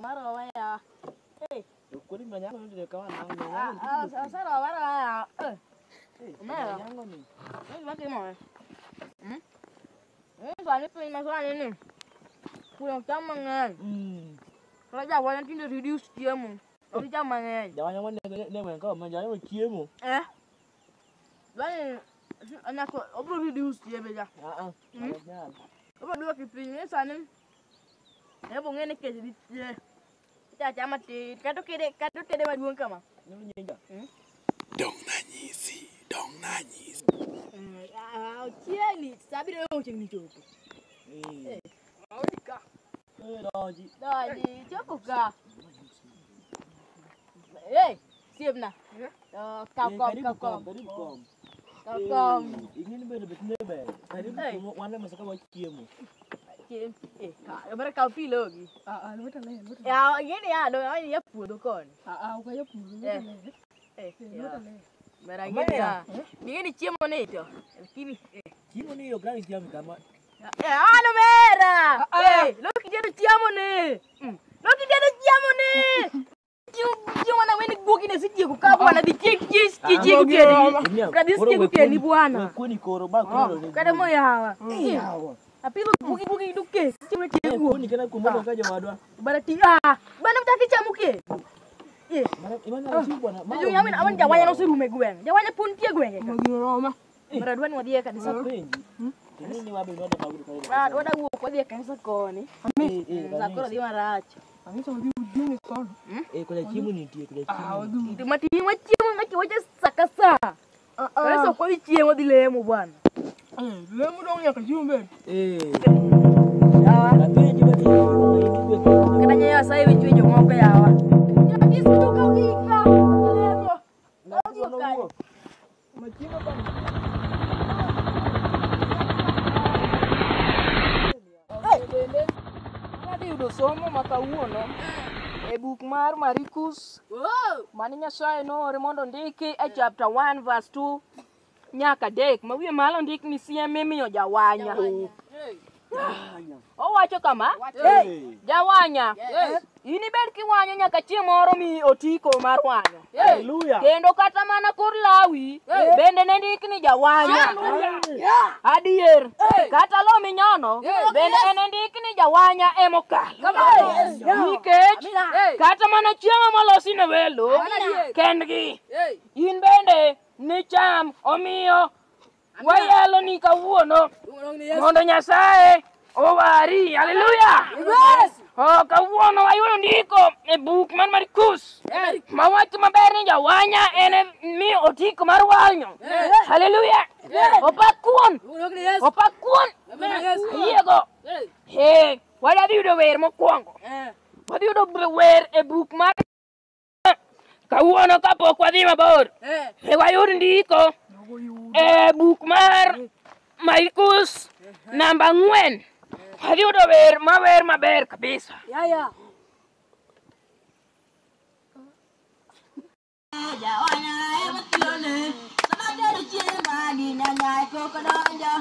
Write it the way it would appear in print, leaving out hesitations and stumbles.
maro ya. Eh. Kuri manyango ndio kawa na. Ah, sasa maro ya. Eh. Maro. Manyango ni. Wewe wake mo. Hmm? Wewe ni piny maswali ni. Kuna chama ng'eny. Koro jawanya tinde reduce chiemo. Ok gicham mang'eny. Jawanya mo ne ka ma jawanya chiemo. Eh. Dwani anako obro reduce chiemo ja. Ah ah. Obro duoki piny ni sani. Ebo ng'e ni kech nitie. Cha chama tin kato kede kato tede maduong' kama. Nyinga. Dong nanyisi, dong nanyisi. Ah, ochiegni sabiro chiegni chopo. Eh. Ka. Doji. Doji, chopo ka. Eh, siepna. Kaw kom, kaw kom. Karibu kom. Kaw kom. Ing'eni bende bet ne ber. Karibu wan ema saka wachiemo. Chiem. Eh, ka, mara kaw pi logi. Ah, ah, lweta ler, lweta ler. Ya, ing'eni ya, do ya puodho koni. Ah, ah, ok ya puodho, lweta ler. Eh, lweta ler. Mara ing'eni ya. Ing'eni chiemo ni to. Lakini chiemo ni ok dang chiemo kama. Eh, ano mera. Eh, loki jedo chiemo ni. Loki jedo chiemo ni. Chiemo na weni guogi ne sitieko ka bwana dhi chiek chiek chiek keni. Ka dhi chiek keni bwana. Kuoni koro ba koro. Kata mo yawa. Yawa. Apidho guogi guogi duke. Chiemo chiek guogi. Kuoni kana kumodo ka jowadwa. Bana ti ah, bana mtaki chamo ke. Eh. Mana imana chi bwana. Ma yo awen jawanya no sirume gweng. Jawanya pun tie gwenge ka. Magiroma. Mara dwani wadhi e kanisa. Penji. Nini wabe nwada magudu karibu. Wada wuok wadhi e kanisa koni. Sa koro dhi marach. Kanisa wadhi udini kono. Eh, kuna chiemo nitie, kuna chiemo. Ah, wadhi. Mati wachiemo ng'achi wacha sakasa. Kanisa ok wadhi chiemo dhi lemo bwana. Eh, lemo dong nyaka chiemo bende. Eh. Yawa. Apenji bati. Kata nyayo sa ewi chwe jomoko yawa. Nyaki suka ugika. Lemo. Na Machiemo bana. Adhi yudo somo ma kawuono e buk mar Marikus mane Nyasaye noore mondo ondiki e chapter 1 verse 2 nyaka 3 ma wiye malo ondik ni siem mimiyo jawanya. Owacho kama, jawanya, in ibed kiwanyo nyaka chieng' moro mi otiko mar wanyo. Hallelujah. Kendo kata mana kor lawi bende ne ndik ni jawanya. Adier, kata lo minyono bende ne ndik ni jawanya emokalo. Nikech kata mana chiemo molosi ne welo kendgi, in bende nicham. Omiyo wayalo ni kawuono mondo Nyasaye owari. Haleluya. Oh, kawuono wayudo ndiko e buk mar Marikus mawacho maber ni jawanya en mi otiko mar wanyo. Haleluya. Opak kuon. Opak kuon. Yiego. He, wadhi yudo wer mokwongo. Wadhi yudo wer e buk mar kawuono kapok wadhi mabor. Wayud ndiko e buk mar Marikus namba 4. Wadhi yudo wer mawer maber kabisa. Ya. Jawanya ema tilone, sama tedo chiemo gi nyanya koko donjo.